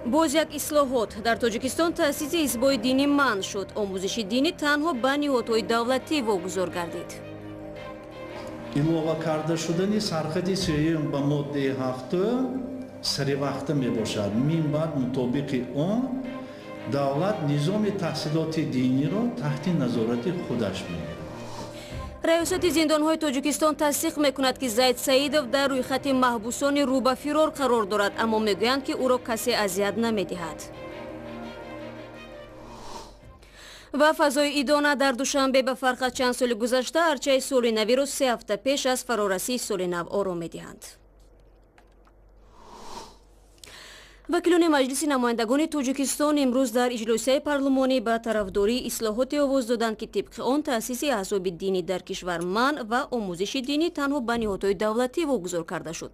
Боз як ислоҳот. Дар Тоҷикистон таъсиси ҳизбҳои динӣ манъ шуд. Омӯзиши динӣ танҳо ба ниҳодҳои давлатӣ вогузор гардид. Илова карда шудани сархати сеюм ба моддаи ҳафтум саривақта мебошад. Минбаъд мутобиқи он давлат низоми таҳсилоти диниро таҳти назорати худаш мегирад. Раёсати зиндонҳои Тоҷикистон тасдиқ мекунад, ки Зайд Саидов дар рӯйхати маҳбусони рӯ ба фирор қарор дорад, аммо мегӯянд, ки ӯро касе азият намедиҳад. Ва фазои идона дар Душанбе ба фарқ аз чанд соли гузашта арчаи соли навиро 3 ҳафта пеш аз фарорасии соли нав ором медиҳанд. Вакилони Маҷлиси намояндагони Тоҷикистон имрӯз дар иҷлосияи парлумонӣ ба тарафдории ислоҳоте овоз доданд, ки тибқи он таъсиси аҳзоби динӣ дар кишвар манъ ва омӯзиши динӣ танҳо ба ниҳодҳои давлатӣ вогузор карда шуд.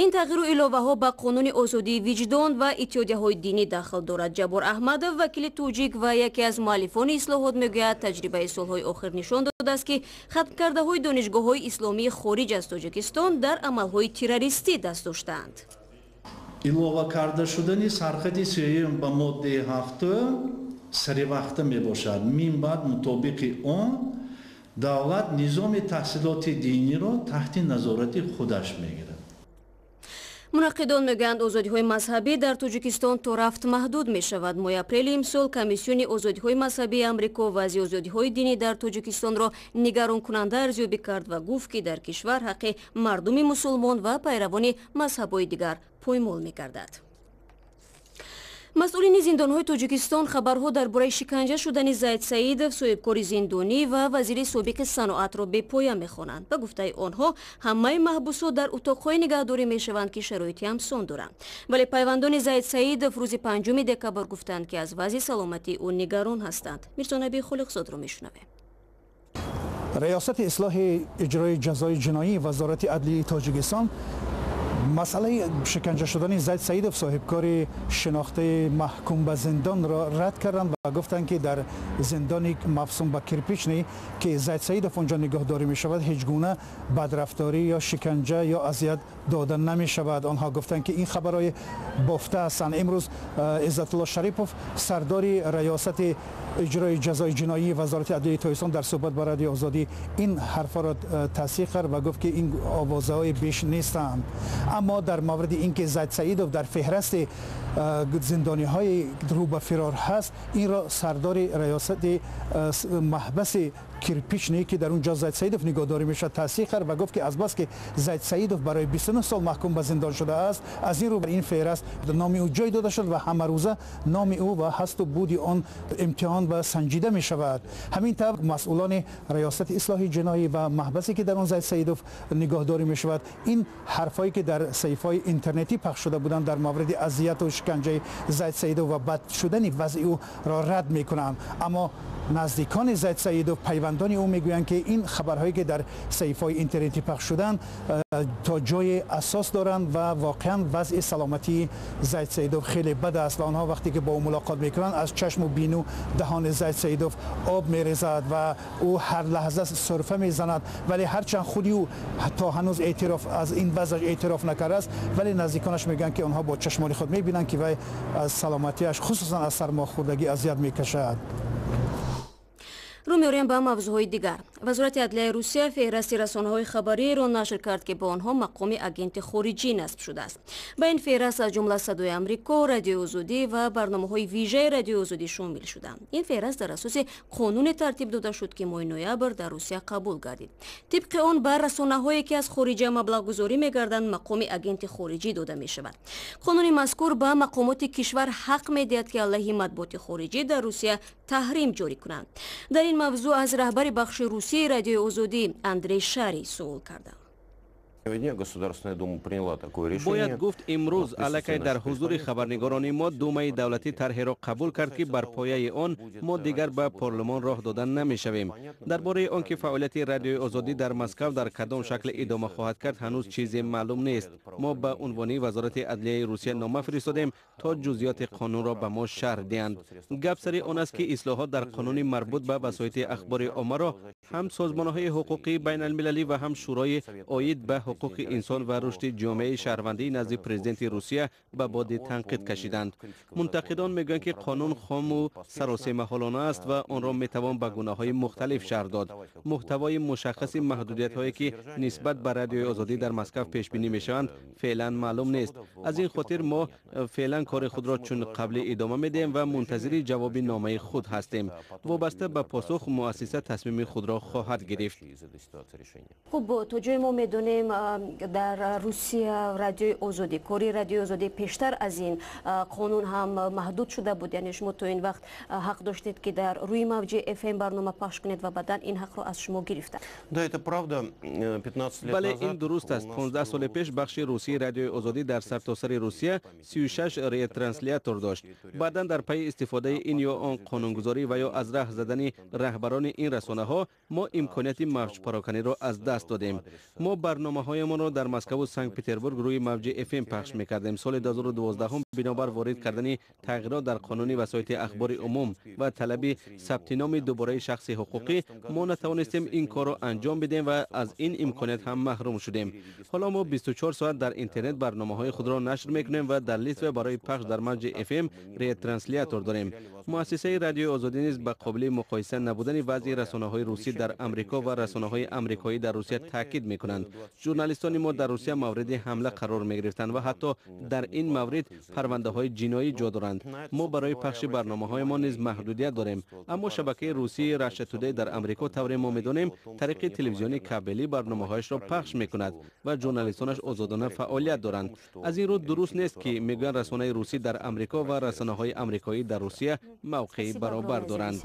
Ин тағйиру иловаҳо ба қонуни озодии виҷдон ва иттиҳодияҳои динӣ дахл дорад. Ҷаббор Аҳмадов, вакили тоҷик ва яке аз муаллифони ислоҳот, мегӯяд, таҷрибаи солҳои охир нишон додааст, ки хатмкардаҳои донишгоҳҳои исломии хориҷ аз Тоҷикистон дар амалҳои террористӣ даст доштаанд. Илова карда шудани сархати сеюм ба моддаи ҳафтум саривақта мебошад. Минбаъд мутобиқи он давлат низоми таҳсилоти диниро таҳти назорати худаш мегирад. Мунаққидон мегӯянд, озодиҳои мазҳабӣ дар Тоҷикистон то рафт маҳдуд мешавад. Моҳи апрели имсол Комиссиони озодиҳои мазҳабии Амрико вазъи озодиҳои динӣ дар Тоҷикистонро нигаронкунанда арзёбӣ кард ва гуфт, ки дар кишвар ҳаққи мардуми мусулмон ва пайравони мазҳабҳои дигар поймол мегардад. Масъулини зиндонҳои Тоҷикистон хабарҳо дар бораи шиканҷа шудани Зайд Саидов, соҳибкори зиндонӣ ва вазири собиқи саноатро, бепоя мехонанд. Ба гуфтаи онҳо, ҳамаи маҳбусҳо дар утоқҳое нигаҳдорӣ мешаванд, ки шароити ҳамсон доранд. Вале пайвандони Зайд Саидов рӯзи 5 декабр гуфтанд, ки аз вазъи саломатии ӯ нигарон ҳастанд. Мирзонаби Холиқзодро мешунавем. Раёсати ислоҳи иҷрои ҷазои ҷиноӣ Вазорати адлии Тоҷикистон масъалаи шиканҷа шудани Зайд Саидов, соҳибкори шинохтаи маҳкум ба зиндонро рад карданд ва гуфтанд, ки дар зиндони мавсум ба Кирпичный, ки Зайд Саидов онҷо нигаҳдорӣ мешавад, ҳеҷ гуна бадрафторӣ ё шиканҷа ё азият дода намешавад. Онҳо гуфтанд, ки ин хабарҳои бофта ҳастанд. Имрӯз Иззатулло Шарипов, сардори раёсати иҷрои ҷазои ҷиноии Вазорати адлияи Тоҷикистон, дар суҳбат ба Радиои Озодӣ ин ҳарфҳоро тасдиқ кард ва гуфт, ки ин овозаҳои беш нестанд. Аммо дар мавриди ин ки Зайд Саидов дар феҳрасти зиндониҳои рӯ ба фирор ҳаст, инро сардори раёсати маҳбаси Кирпичный, ки дар он ҷо Зайд Саидов нигаҳдорӣ мешавад, тасдиқ кард ва гуфт, ки азбаски Зайд Саидов барои 29 сол маҳкум ба зиндон шудааст, аз ин рӯ ин феҳраст номи ӯ ҷой дода шуд ва ҳамарӯза номи ӯ ва ҳасту буди он имтиҳон ва санҷида мешавад. Ҳамин тавр, масъулони раёсати ислоҳи ҷиноӣ ва маҳбасе, ки дар он Зайд Саидов нигаҳдорӣ мешавад, ин ҳарфҳое, ки дар саҳифаҳои интернетӣ пахш шуда буданд дар мавриди азияту шиканҷаи Зайд Саидов ва бад шудани вазъи ӯро, рад мекунанд. Аммо наздикони Зайд Саидов, пайвандони ӯ мегӯянд, ки ин хабарҳое, ки дар саҳифаҳои интернетӣ пахш шуданд, то ҷои асос доранд ва воқеан вазъи саломатии Зайд Саидов хеле бад аст ва онҳо вақте ки бо ӯ мулоқот мекунанд, аз чашму бину даҳони Зайд Саидов об мерезад ва ӯ ҳар лаҳза сурфа мезанад. Вале ҳарчанд худи ӯ то ҳанӯз эътироф аз ин вазъаш эътироф накардааст, вале наздиконаш мегӯянд, ки онҳо бо чашмони худ мебинанд, ки вай аз саломатиаш, хусусан аз сармохӯрдагӣ, азият мекашад. Рӯ меорем ба мавзӯъҳои дигар. Вазорати адлияи Русия феҳрасти расонаҳои хабариеро нашр кард, ки бо онҳо мақоми агенти хориҷӣ насб шудааст. Ба ин феҳраст аз ҷумла Садои Амрико, Радиои Озодӣ ва барномаҳои вижаи Радиои Озодӣ шомил шуданд. Ин феҳраст дар асоси қонуне тартиб дода шуд, ки моҳи ноябр дар Русия қабул гардид. Тибқи он, ба расонаҳое, ки аз хориҷа маблағгузорӣ мегарданд, мақоми агенти хориҷӣ дода мешавад. Қонуни мазкур ба мақомоти кишвар ҳақ медиҳад, ки алайҳи матбуоти хориҷӣ дар Русия таҳрим ҷорӣ кунанд. Дар ин мавзӯъ аз раҳбари бахши русии Радиои Озодӣ Андрей Шарий суол кардам. Государственная Дума приняла такое решение. Бояд гуфт, имрӯз аллакай дар ҳузури хабарнигорони мо Думаи давлатӣ тарҳеро қабул кард, ки бар пояи он мо дигар ба парлумон роҳ дода намешавем. Дар бораи он ки фаъолияти Радиои Озодӣ дар Москав дар кадом шакл идома хоҳад кард, ҳанӯз чизе маълум нест. Мо ба унвони Вазорати адлияи Русия нома фиристодем, то ҷузъиёти қонунро ба мо шарҳ диҳанд. Гап сари он аст, ки ислоҳот дар қонуни марбут ба васоити ахбори оммаро ҳам созмонҳои ҳуқуқии байналмилалӣ ва ҳам Шӯрои оид ба ҳуқуқи инсон ва рушди ҷомеаи шаҳрвандӣ назди президенти Русия ба боди танқид кашиданд. Мунтақидон мегӯянд, ки қонун хому саросемаҳолона аст ва онро метавон ба гунаҳои мухталиф шарҳ дод. Муҳтавои мушаххаси маҳдудиятҳое, ки нисбат ба Радиои Озодӣ дар Москав пешбинӣ мешаванд, феълан маълум нест. Аз ин хотир мо феълан кори худро чун қаблӣ идома медиҳем ва мунтазири ҷавоби номаи худ ҳастем. Вобаста ба посух муассиса тасмими худро хоҳад гирифт. Хуб, то ҷое мо медонем, дар Русия Радиои Озодӣ, кори Радиои Озодӣ пештар аз ин қонун ҳам маҳдуд шуда буд. Яъне шумо то ин вақт ҳақ доштед, ки дар рӯи мавҷи FM барнома пахш кунед ва баъдан ин ҳақро аз шумо гирифтанд. Да, это правда. 15 лет Бале, ин дуруст аст. 15 соли пеш бахши русии Радиои Озодӣ дар сартосари Русия 36 ретранслятор дошт. Баъдан дар пайи истифодаи ин ё он қонунгузорӣ ва ё аз раҳ задани раҳбарони ин расонаҳо мо имконияти мавҷпароканиро аз даст додем. Мо барномаҳоямонро дар Москаву Санкт Петербург рӯи мавҷи FM пахш мекардем. Соли 2012 бинобар ворид кардани тағйирот дар қонуни васоити ахбори умум ва талаби сабти номи дубораи шахси ҳуқуқӣ мо натавонистем ин корро анҷом бидем ва аз ин имконият ҳам маҳрум шудем. Ҳоло мо 24 соат дар интернет барномаҳои худро нашр мекунем ва дар Литва барои пахш дар мавҷи FM ретранслятор дорем. Муассисаи Радиои Озодӣ низ ба қобили муқоиса набудани вазъи расонаҳои русӣ дар Амрико ва расонаҳои амрикоӣ дар Русия таъкид мекунанд. Журналистони мо дар Русия мавриди ҳамла қарор мегирифтанд ва ҳатто дар ин маврид парвандаҳои ҷиноӣ ҷо доранд. Мо барои пахши барномаҳоямон низ маҳдудият дорем, аммо шабакаи русии Russia Today дар Амрико, тавре мо медонем, тариқи телевизиони кабелӣ барномаҳояшро пахш мекунад ва журналистонаш озодона фаъолият доранд. Аз ин рӯ дуруст нест, ки мегӯянд расонаи русӣ дар Амрико ва расонаҳои амрикоӣ дар Русия мавқеи баробар доранд.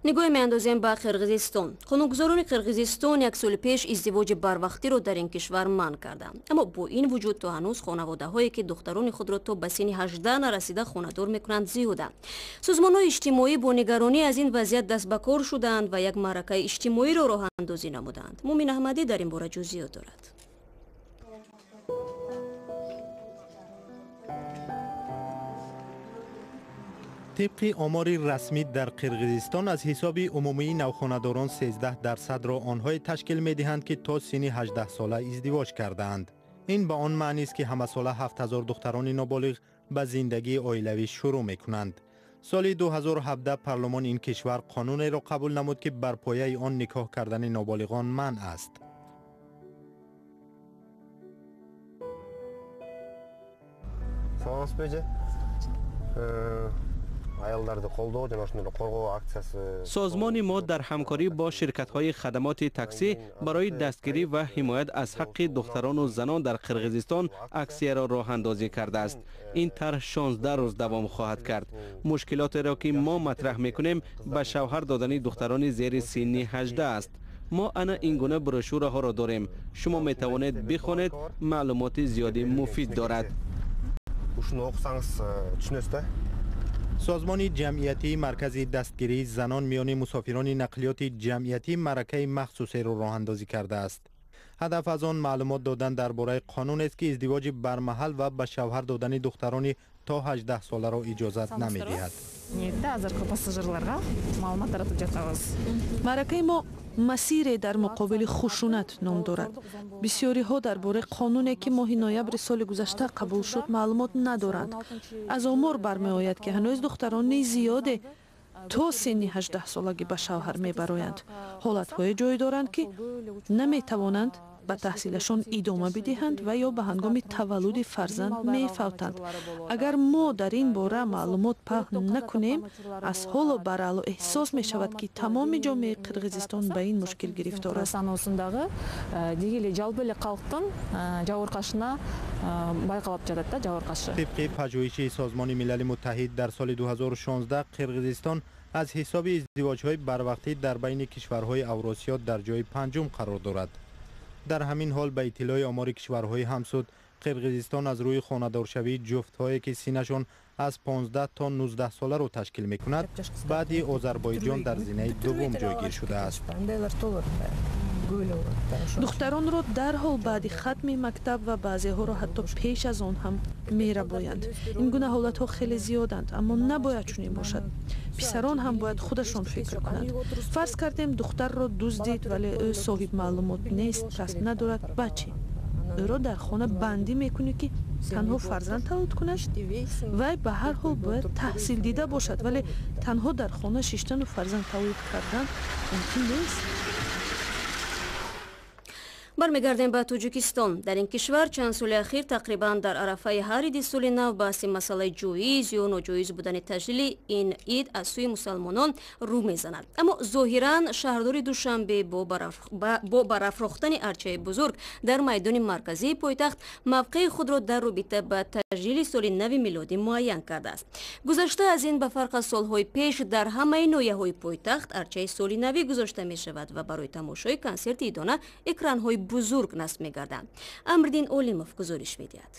Нигоҳе меандозем ба Қирғизистон. Қонунгузорони Қирғизистон як соли пеш издивоҷи барвақтиро дар ин кишвар манъ карданд, аммо бо ин вуҷуд то ҳанӯз хонаводаҳое, ки духтарони худро то ба синни 18 нарасида хонадор мекунанд, зиёданд. Созмонҳои иҷтимоӣ бо нигаронӣ аз ин вазъият даст ба кор шуданд ва як маъракаи иҷтимоиро роҳандозӣ намуданд. Мумин Аҳмадӣ дар ин бора ҷузъиёт дорад. Тибқи омори расмӣ, дар Қирғизистон аз ҳисоби умумии навхонадорон 13%-ро онҳое ташкил медиҳанд, ки то синни 18 сола издивоҷ кардаанд. Ин ба он маънист, ки ҳамасола 7000 духтарони ноболиғ ба зиндагии оилавӣ шурӯъ мекунанд. Соли 2017 парлумони ин кишвар қонунеро қабул намуд, ки бар пояи он никоҳ кардани ноболиғон манъ аст. Саламатсызбы, эже. Аялдарды колдоо жана ошондой эле коргоо акциясы. Созмони мо дар ҳамкорӣ бо ширкатҳои хадамоти таксӣ барои дастгирӣ ва ҳимоят аз ҳаққи духтарону занон дар Қирғизистон аксияро роҳандозӣ кардааст. Ин тарҳ 16 рӯз давом хоҳад кард. Мушкилотеро, ки мо матраҳ мекунем, ба шавҳар додани духтарони зери синни 18 аст. Мо ана ин гуна брошюраҳоро дорем, шумо метавонед бихонед, маълумоти зиёди муфид дорад. Ушуну окусаңыз, түшүнөсүз да. Созмони ҷамъиятии Маркази дастгирии занон миёни мусофирони нақлиёти ҷамъиятӣ маъракаи махсусеро роҳандозӣ кардааст. Ҳадаф аз он маълумот додан дар бораи қонунест, ки издивоҷи бармаҳал ва ба шавҳар додани духтарони то 18 соларо иҷозат намедиҳад. Азыркы пассажирларга маалымат таратып жатабыз. Маъракаи мо «Масире дар муқобили хушунат» ном дорад. Бисёриҳо дар бораи қонуне, ки моҳи ноябри соли гузашта қабул шуд, маълумот надоранд. Аз омор бармеояд, ки ҳанӯз духтарони зиёде то синни 18-солагӣ ба шавҳар мебароянд. Ҳолатҳое ҷой доранд, ки наметавонанд ба таҳсилашон идома бидиҳанд ва ё ба ҳангоми таваллуди фарзанд мефавтанд. Агар мо дар ин бора маълумот паҳн накунем, аз ҳоло бараъло эҳсос мешавад, ки тамоми ҷомеаи Қирғизистон ба ин мушкил гирифтор аст. Дагы деги эле жалпы эле калктын жабыркашына байкалып жатат да, жабыркашы. Тибқи пажӯҳиши Созмони Милали Муттаҳид, дар соли 2016 Қирғизистон аз ҳисоби издивоҷҳои барвақтӣ дар байни кишварҳои Авросиё дар ҷои панҷум қарор дорад. Дар ҳамин ҳол, ба иттилои омори кишварҳои ҳамсуд, Қирғизистон аз рӯи хонадоршавии ҷуфтҳое, ки синнашон аз 15 то 19 соларо ташкил мекунад, баъди Озарбойҷон дар зинаи дуввум ҷойгир шудааст. Духтаронро дарҳол баъди хатми мактаб ва баъзеҳоро ҳатто пеш аз он ҳам мерабоянд. Ин гуна ҳолатҳо хеле зиёданд, аммо набояд чунин бошад. Писарон ҳам бояд худашон фикр кунанд. Фарз кардем, духтарро дуздид, вале ӯ соҳиб маълумот нест, касб надорад, баъд чӣ? Ӯро дар хона бандӣ мекунӣ, ки танҳо фарзанд тавлид кунад? Вай ба ҳар ҳол бояд таҳсил дида бошад, вале танҳо дар хона шиштану фарзанд тавлид кардан мумкин нест. Бармегардем ба Тоҷикистон. Дар ин кишвар чанд соли ахир тақрибан дар арафаи ҳар иди соли нав баҳси масъалаи ҷоиз ё ноҷоиз будани таҷлили ин ид аз сӯи мусалмонон рӯ мезанад. Аммо зоҳиран шаҳрдори Душанбе бо барафрохтани арчаи бузург дар майдони марказии пойтахт мавқеи худро дар робита ба таҷлили соли нави милодӣ муайян кардааст. Гузашта аз ин, ба фарқ аз солҳои пеш, дар ҳамаи ноҳияҳои пойтахт арчаи соли навӣ гузошта мешавад ва барои тамошои консерти идона экранҳои бузург насб мегарданд. Амриддин Олимов гузориш медиҳад.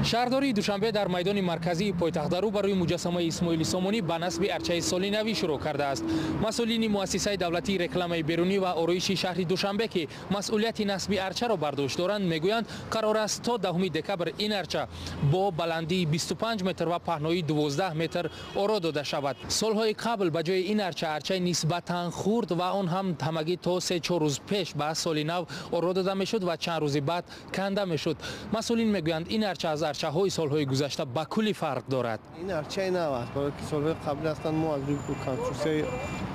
Шаҳрдории Душанбе дар майдони марказии пойтахт дар рӯбарӯи муҷассамаи Исмоили Сомонӣ ба насби арчаи соли навӣ шурӯъ кардааст. Масъулини муассисаи давлатии рекламаи берунӣ ва ороиши шаҳри Душанбе, ки масъулияти насби арчаро бар дӯш доранд, мегӯянд, қарор аст то 10 декабр ин арча бо баландии 25 метр ва паҳноии 12 метр оро дода шавад. Солҳои қабл ба ҷои ин арча арчаи нисбатан хурд ва он ҳам ҳамагӣ то 3-4 рӯз пеш ба соли нав оро дода мешуд ва чанд рӯзи баъд канда мешуд. Масъулин мегӯянд, ин арча аз арчаҳои солҳои гузашта ба куллӣ фарқ дорад. Ин арчаи нав аст, барои ки солҳои қабл ҳастанд, мо аз рӯи конструксияи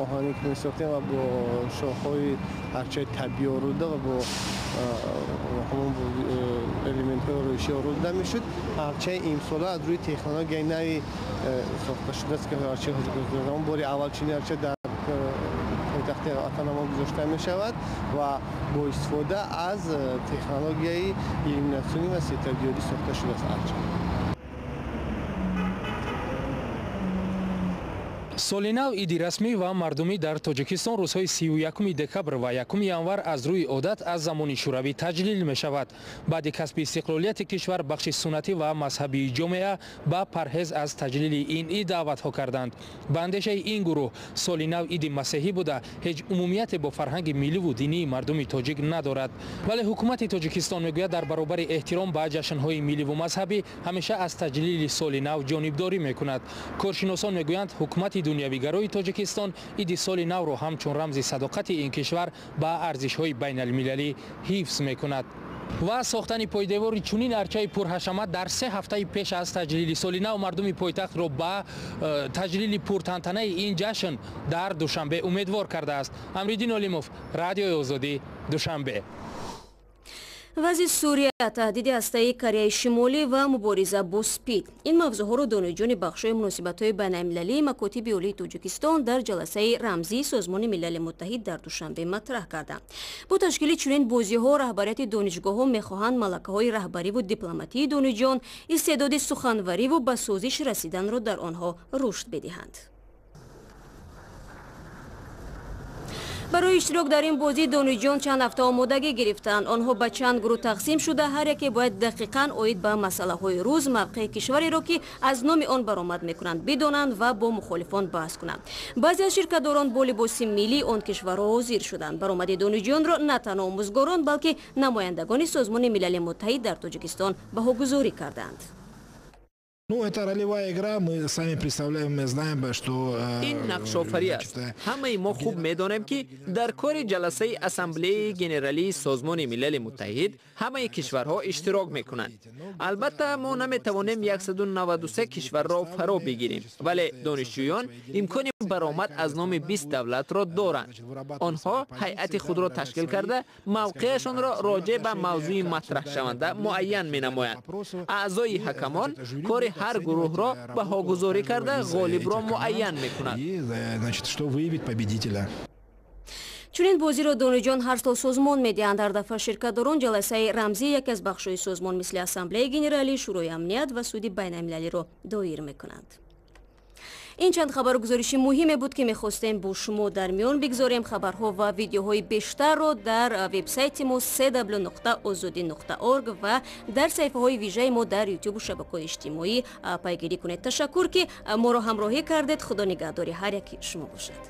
оҳанӣ ки месохтем ва бо шохҳои арчаи табиӣ оруда ва бо ҳамон элементҳои ороишӣ оруда мешуд. Арчаи имсола аз рӯи технологияи нави сохта шудааст, ки арчаи ҳозир бори аввал чунин арча дар пойтахти ватанамо гузошта мешавад ва бо истифода аз технологияи иллюминатсионӣ ва светодиодӣ сохта шудааст арча. Соли нав иди расмӣ ва мардумӣ дар Тоҷикистон рӯзҳои 31 декабр ва 1 январ аз рӯи одат аз замони шӯравӣ таҷлил мешавад. Баъди касби истиқлолияти кишвар бахши суннатӣ ва мазҳабии ҷомеа ба парҳез аз таҷлили ин ид даъватҳо карданд. Ба андешаи ин гурӯҳ, соли нав иди масеҳӣ буда, ҳеҷ умумияте бо фарҳанги милливу динии мардуми тоҷик надорад. Вале ҳукумати Тоҷикистон мегӯяд, дар баробари эҳтиром ба ҷашнҳои милливу мазҳабӣ ҳамеша аз таҷлили соли нав ҷонибдорӣ мекунад. Коршиносон мегӯянд, ҳукумати дунявигарои Тоҷикистон иди соли навро ҳамчун рамзи садоқати ин кишвар ба арзишҳои байналмилалӣ ҳифз мекунад. Ва сохтани пойдевори чунин арчаи пурҳашамат дар 3 ҳафтаи пеш аз таҷлили соли нав мардуми пойтахтро ба таҷлили пуртантанаи ин ҷашн дар Душанбе умедвор кардааст. Амриддин Олимов, Радиои Озодӣ, Душанбе. Вазъи Сурия, таҳдиди ҳастаии Кореяи Шимолӣ ва мубориза бо СПИД. Ин мавзӯъҳоро донишҷӯёни бахшҳои муносибатҳои байналмилалии макотиби олии Тоҷикистон дар ҷаласаи рамзии Созмони Милали Муттаҳид дар Душанбе матраҳ карданд. Бо ташкили чунин бозиҳо раҳбарияти донишгоҳҳо мехоҳанд малакаҳои раҳбариву дипломатии донишҷӯён, истеъдоди суханвариву ба созиш расиданро дар онҳо рушд бидиҳанд. Барои иштирок дар ин бозӣ донишҷӯён чанд ҳафта омодагӣ гирифтанд. Онҳо ба чанд гурӯҳ тақсим шуда, ҳар яке бояд дақиқан оид ба масъалаҳои рӯз, мавқеи кишвареро, ки аз номи он баромад мекунанд, бидонанд ва бо мухолифон баҳс кунанд. Баъзе аз ширкатдорон бо либоси миллии он кишварҳо ҳозир шуданд. Баромади донишҷӯёнро на танҳо омӯзгорон, балки намояндагони Созмони Милали Муттаҳид дар Тоҷикистон баҳогузорӣ карданд. Ну, это ролевая игра, мы сами представляем, мы знаем, что... Ин нақшофарӣ аст. Ҳамаи мо хуб медонем, ки дар кори ҷаласаи Ассамблеяи Генералии Созмони Милали Муттаҳид ҳамаи кишварҳо иштирок мекунанд. Албатта, мо наметавонем 193 кишварро фаро бигирим, вале донишҷӯён имкони баромад аз номи 20 давлатро доранд. Онҳо ҳайати худро ташкил карда, мавқеашонро роҷеъ ба мавзӯи матраҳшаванда муайян менамоянд. Аъзои ҳакамон кори ҳар гурӯҳро баҳогузорӣ карда, ғолибро муайян мекунад. Чунин бозиро донишҷӯён ҳар сол созмон медиҳанд. Ҳар дафъа ширкатдорон ҷаласаи рамзии яке аз бахшҳои созмон, мисли Ассамблеяи Генералӣ, Шӯрои Амният ва Суди Байналмилалиро доир мекунанд. Ин чанд хабару гузориши муҳиме буд, ки мехостем бо шумо дар миён бигзорем. Хабарҳо ва видеоҳои бештарро дар вебсайти мо cw.ozodi.org ва дар саҳифаҳои вижаи мо дар ютубу шабакаҳои иҷтимоӣ пайгирӣ кунед. Ташаккур, ки моро ҳамроҳӣ кардед. Худо нигаҳдори ҳар яки шумо бошад.